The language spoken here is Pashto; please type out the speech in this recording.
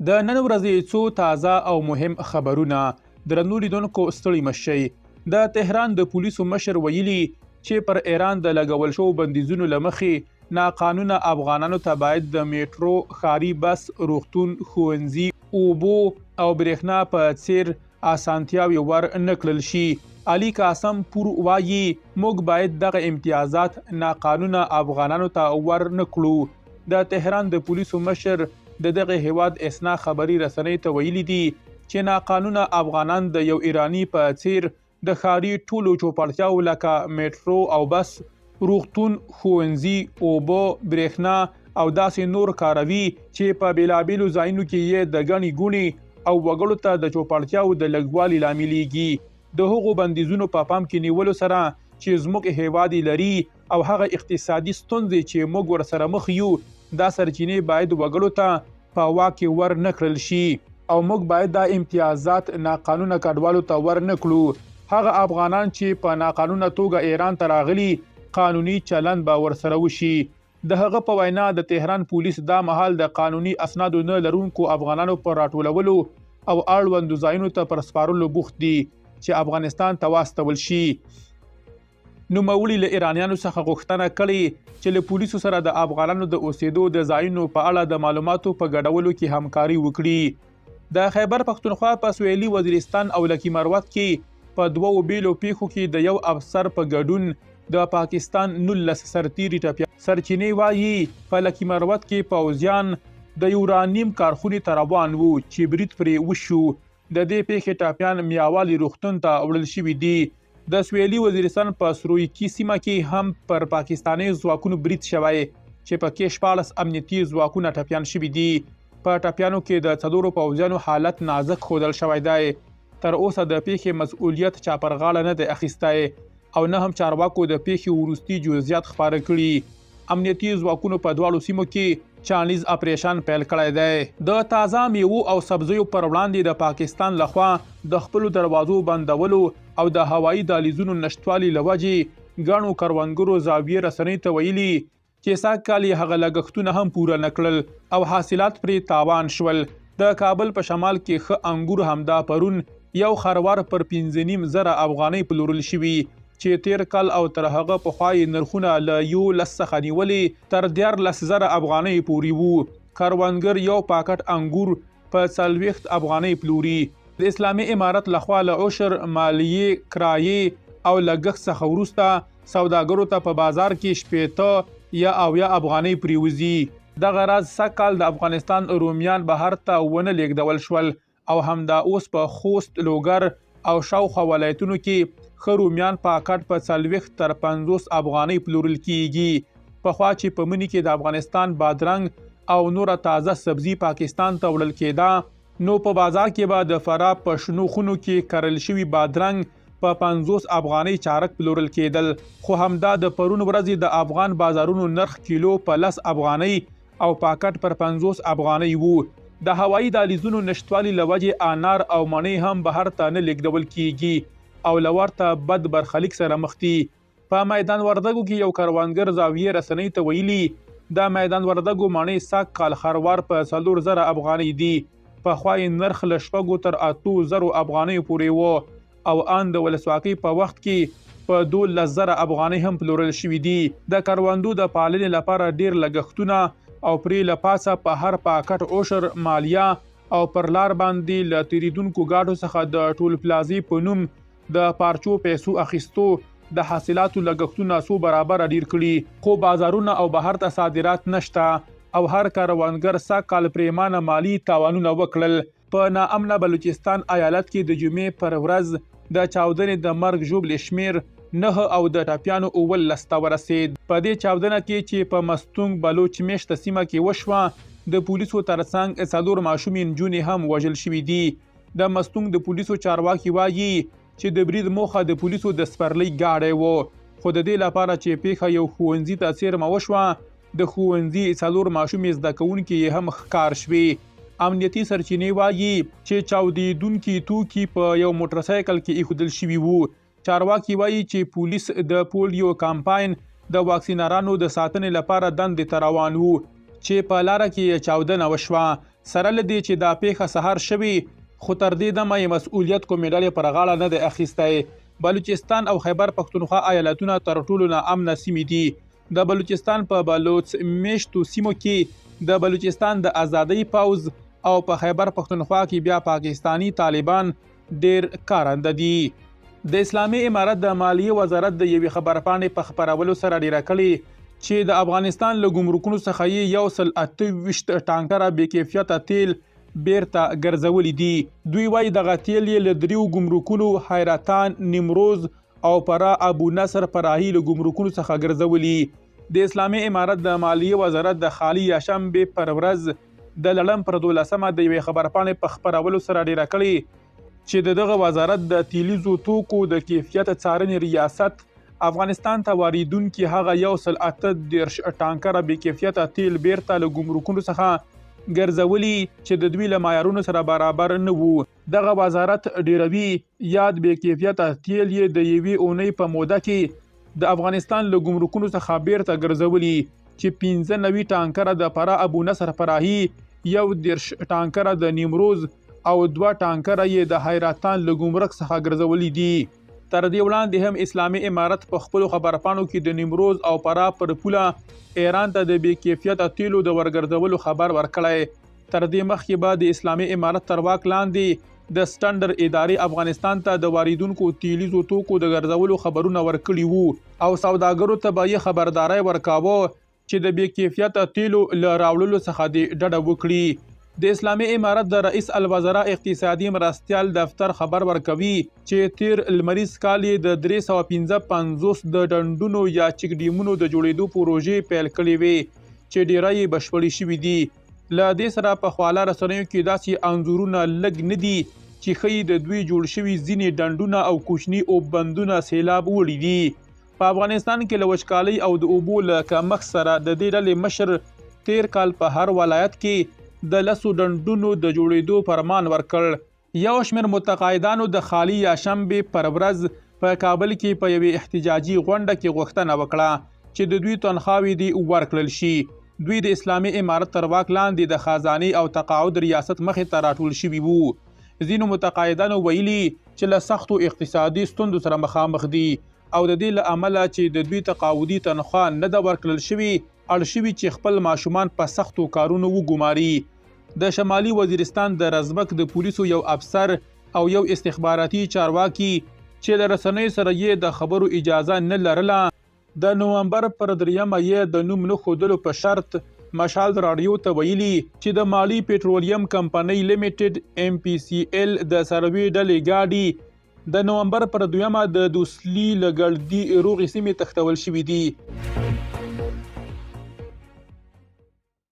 د نن ورځې څو تازه او مهم خبرونه. درنو لیدونکو، ستړي مشئ. د تهران د پولیسو مشر ویلي چې پر ایران د لګول شوو بندیزونو له مخې ناقانونه افغانانو ته باید د میټرو، ښاري بس، روغتون، ښوونځي، اوبو او برېښنا په څیر اسانتیاوې ور نه کړل شي. علي قاسم پور وايي، موږ باید دغه امتیازات ناقانونه افغانانو ته ور نه کړو. د تهران د پولیسو مشر د دغه هیواد اسنا خبري رسنۍ ته ویلي دي چې ناقانونه افغانان د یو ایراني په څیر د ښاري ټولو چوپړتیاو لکه میټرو او بس، روغتون، ښوونځي، اوبه، برېښنا او داسې نور کاروي چې په بېلابېلو ځایونو کې یې د ګڼې ګوڼې او وګړو ته د چوپړتیاو د لږوالي لاملېږي. د هغو بندیزونو په پام کې نیولو سره چې زموږ هیواد یې لري او هغه اقتصادي ستونزې چې موږ ورسره مخ یو، دا سرچینې باید وګړو ته په واک کې ور نه کړل شي او موږ باید دا امتیازات ناقانونه کډوالو ته ور نه کړو. هغه افغانان چې په ناقانونه توګه ایران ته راغلي، قانوني چلند به ورسره وشي. د هغه په وینا، د تهران پولیس دا مهال د قانوني اسنادو نه لرونکو افغانانو پر راټولولو او اړوندو ځایونو ته پر سپارلو بوخت دي چې افغانستان ته واستول شي. نوموړي له ایرانیانو څخه غوښتنه کړې چې له پولیسو سره د افغانانو د اوسېدو د ځایونو په اړه د معلوماتو په ګډولو کې همکاري وکړي. د خیبر پښتونخوا په سویلي وزیرستان او لکي مروت کې په دوو بیلو پیښو کې د یو افسر په ګډون د پاکستان 19 سرتیري ټپیان. سرچینې وايي، په لکي مروت کې پوځیان د یورانیم کارخونې ته روان وو چې برید پرې وشو. د دې پیښې ټپیان میاوالي روغتون ته وړل شوي دي. د سویلي وزیرستان په سرویکي سیمه کې هم پر پاکستاني ځواکونو برید شوی چې پکې 16 امنیتي ځواکونه ټپیان شوي دي. په ټپیانو کې د 4 پوځیانو حالت نازک ښودل شوی دی. تر اوسه د پیښې مسؤلیت چا پر غاړه نه دی اخیستی او نه هم چارواکو د پیښې وروستي جزئیات خپاره کړي. امنیتي ځواکونو په دواړو سیمو کې چاڼیز اپریشن پیل کړی دی. د تازه میوو او سبزیو پر وړاندې د پاکستان لخوا د خپلو دروازو بندولو او د هوایي دهلیزونو نشتوالي له وجې ګڼو کروندګرو زاویې رسنۍ ته ویلي چې سږ کال یې هغه لګښتونه هم پوره نه کړل او حاصلات پرې تاوان شول. د کابل په شمال کې ښه انګور همدا پرون یو خروار پر 5,500 افغانۍ پلورل شوي چې تیر کال او تر هغه پخوا یې نرخونه له 11 څخه نیولې تر 13,000 افغانۍ پورې وو. کروندګر یو پاکټ انګور په 40 افغانۍ پلوري. د اسلامي امارت لخوا له عشر، مالیې، کرایې او لګښت څخه وروسته سوداګرو ته په بازار کې 60 یا 70 افغانۍ پریوځي. دغه راز سږ کال د افغانستان رومیان بهر ته ونه لیږدول شول او همدا اوس په خوست، لوګر او شاوخوا ولایتونو کې ښه رومیان پاکټ په 40 تر 50 افغانۍ پلورل کیږي. پخوا چې په مني کې د افغانستان بادرنګ او نوره تازه سبزي پاکستان ته وړل کېده، نو په بازار کې به د فراه په شنو خونو کې کرل شوي بادرنګ په 50 افغانۍ چارک پلورل کېدل، خو همدا د پرون ورځې د افغان بازارونو نرخ کیلو په 10 افغانۍ او پاکټ پر 50 افغانۍ وو. د هوایي دهلیزونو نشتوالي له وجې انار او مڼې هم بهر ته نه لیږدول کیږي او له ورته بد برخلیک سره مخ دي. په میدان وردګو کې یو کروندګر زاویې رسنۍ ته ویلي، د میدان وردګو مڼې سږ کال خروار په 4,000 افغانۍ دي. پخوا یې نرخ له 6 تر 8,000 افغانیو پورې و او ان د ولسواکۍ په وخت کې په 12,000 افغانۍ هم پلورل شوي دي. د کروندو د پالنې لپاره ډیر لګښتونه او پرې له پاسه په هر پاکټ عشر، مالیه او پر لار باندې له تیریدونکو ګاډو څخه د ټول پلازې په نوم د پارچو پیسو اخیستو د حاصلاتو لګښتونه څو برابره ډیر کړي، خو بازارونه او بهر ته صادرات نشته او هر کروندګر سږ کال پریمانه مالي تاوانونه وکړل. په ناامنه بلوچستان ایالت کې د جمعې پر ورځ د چاودنې د مرګ ژوبلې شمېر 9 او د ټپیانو 17 ته ورسېد. په دې چاودنه کې چې په مستونګ بلوچ میشته سیمه کې وشوه، د پولیسو ترڅنګ 4 ماشومې نجونې هم وژل شوې دي. د مستونګ د پولیسو چارواکي وايي چې د برید موخه د پولیسو د سپرلۍ ګاډی و، خو د دې لپاره چې پیښه یو ښوونځي ته څېرمه وشوه، د ښوونځي 4 ماشومې زده کوونکې یې هم ښکار شوې. امنیتي سرچینې وايي چې چاودېدونکي توکي په یو موټرسایکل کې ایښودل شوي وو. چارواکي وايي چې پولیس د پولیو کمپاین د واکسینرانو د ساتنې لپاره دندې ته روان وو چې په لاره کې یې چاودنه وشوه. سره له دې چې دا پېښه سهار شوې، خو تر دې دمه یې مسؤلیت کومې ډلې پر غاړه نه دی اخیستی. بلوچستان او خیبر پښتونخوا ایالتونه تر ټولو ناامنه سیمې دي. د بلوچستان په بلوڅ میشتو سیمو کې د بلوچستان د ازادۍ پوځ او په خیبر پښتونخوا کې بیا پاکستاني طالبان ډیر کارنده دي. د اسلامي امارت د مالیې وزارت د یوې خبرپاڼې په خپرولو سره ډیره کړې چې د افغانستان له ګمرکونو څخه یې 128 ټانکره بې کیفیته تیل بیرته ګرځولي دي. دوی وايي دغه تیل یې له دریو ګمرکونو حیرتان، نیمروز او پرا ابو نصر پراهي له ګمرکونو څخه ګرځولي. د اسلامي امارت د مالیې وزارت د خالي یا شنبې پر ورځ د لړم پر 12مه د یوې خبرپاڼې په خپرولو سره ډیره کړې چې د دغه وزارت د تیلیزو توکو د کیفیت څارنې ریاست افغانستان ته واردونکي هغه 138 ټانکره بې کیفیته تیل بیرته له ګمرکونو څخه ګرځولي چې د دوی له معیارونو سره برابر نه وو. دغه وزارت ډیروي یاد بې کیفیته تیل یې د یوې اونۍ په موده کې د افغانستان له ګمرکونو څخه بیرته ګرځولي چې 95 ټانکره د فراه ابو نصر فراهي، 31 ټانکره د نیمروز او 2 ټانکره یې د حیرتان له ګمرک څخه ګرځولي دي. تر دې وړاندې هم اسلامي امارت په خپلو خبرپاڼو کې د نیمروز او فراه پر پوله ایران ته د بې کیفیته تیلو د ورګرځولو خبر ورکړی. تر دې مخکې به د اسلامي امارت تر واک لاندې د سټنډرډ ادارې افغانستان ته د واردونکو تیلیزو توکو د ګرځولو خبرونه ورکړي وو او سوداګرو ته به یې خبرداری ورکاوه چې د بې کیفیته تیلو له راوړلو څخه دې ډډه وکړي. د اسلامي امارت د رئیس الوزرا اقتصادي مرستیال دفتر خبر ورکوي چې تیر لمریز کال یې د 355 د ډنډونو یا چک ډیمونو د جوړېدو پروژې پیل کړې وې چې ډیری یې بشپړې شوې دي. له دې سره په خواله رسنیو کې داسې انځورونه لږ نه دي چې ښیي د دوی جوړ شوي ځینې ډنډونه او کوچني اوببندونه سیلاب وړي دي. په افغانستان کې له وچکالۍ او د اوبو له کمښت سره د دې ډلې مشر تیر کال په هر ولایت کې د 10 ډنډونو د جوړېدو فرمان ورکړ. یو شمېر متقاعدانو د خالي یا شنبې پر ورځ په کابل کې په یوې احتجاجي غونډه کې غوښتنه وکړه چې د دوی تنخواوې دې ورکړل شي. دوی د اسلامي امارت تر واک لاندې د خزانې او تقاعد ریاست مخې ته راټول شوي وو. ځینو متقاعدانو ویلي چې له سختو اقتصادي ستونزو سره مخامخ دي او د دې له امله چې د دوی تقاعدي تنخوا نه ده ورکړل شوې، اړ شوي چې خپل ماشومان په سختو کارونو وګماري. د شمالي وزیرستان د رزمک د پولیسو یو افسر او یو استخباراتي چارواکي چې له رسنیو سره یې د خبرو اجازه نه لرله، د نومبر پر 3مه یې د نوم نه ښودلو په شرط مشال راډیو ته ویلي چې د مالي پټرولیم کمپنۍ لمیټډ ایم پي سي ایل د سروې ډلې ګاډي د نومبر پر 2مه د دوسلي له ګړدي روغې سیمې تښتول شوي دي.